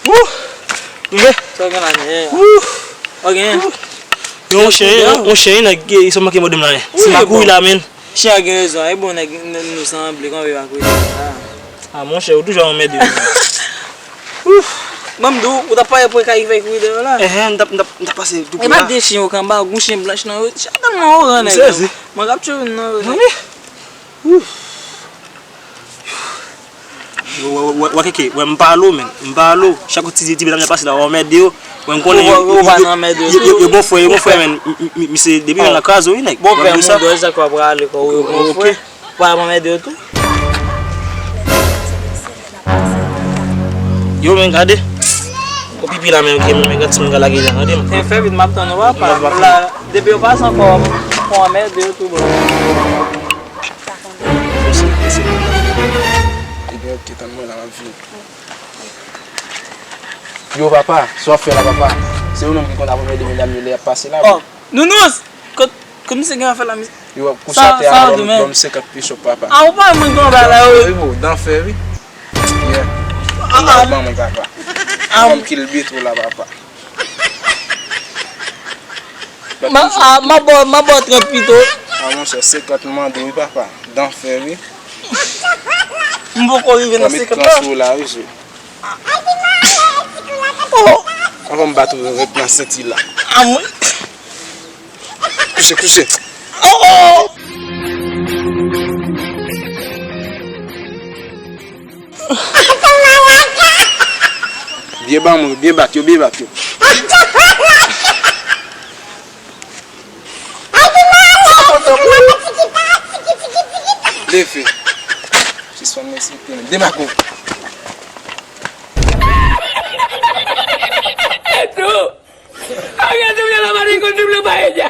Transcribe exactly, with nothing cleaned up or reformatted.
Wouh! Mwen. Sa w gen la, men? Wouh! Ou gen? Yo, yon chen, yon, yon chen, nèg, se manke mòde m la, men. Si m pa kouri la, men. Chen an gen rezon, e bon, nèg, n-, nou sanble, konbe pa kouri la. Ah, monchè, ou toujou anmède. Ouf! Ban m di w, ou t ap pare pou kay ki fè kouri deyò la? Enhen, m t ap, m t ap, m t ap pase tou pre la. E pa de chen yo kanba, gon chen blanch nan yo. Chen tèlman oran, nèg. M sezi. Mwen k ap tchwe youn nan yo, nèg. Ouf! Wè, wè, wè, wè, Keke, wè, m pa lo, men. M pa lo. Chak ti, ti medam nan pase la, w anmède yo. Wè, m konnen yo, yo, yo, yo, yo bon frè, yo bon frè, men. M, m, m, misye, depi yon nan kraze, wi, nèg. Bon frè, m di w sa. Bon frè, moun dòj sa kwa prale, kwa, yo bon frè. Ou pa anmède yo tou. Yo, men, gade. Ou pipi la, men, ok, men, gade si m ka lage la, gade, men. Fè vit, m ap tann ou, papa. M ap la, depi yo pase ankò, m anmède yo tou, bro. Mèsi, mèsi. Ebyen, ok, tann mwen la, m ap vini. Yo, papa, sa w ap fè la, papa? Se ou menm ki konn ap anmède medam yo lè y ap pase la. Oh, Nounours! Kot, kot misye gen afè la, misye? Yo, kou sa te a, ban m, ban m senkant pesos, papa. Ah, ou pa mwen gen bagay la, wi. Wi, bro, dan fè, wi. Yeah. Ou ban mwen, papa. Ban m kilbit ou la, papa. Ma, ah, ma bò, ma bò trant pito. Ah, monchè, senkant mande, wi, papa. Dan fè, wi. M poko rive nan senkant la. Sou la, wi, sou. Oh. Avan m bat ou ret nan senti la. Ah, mwen. Kouche, kouche. Oh, oh. Byen ban mwen, byen bat yo, byen bat yo. Leve. Jis fè m respekte men. Demako. Esto. Había doble la mano y con doble paella.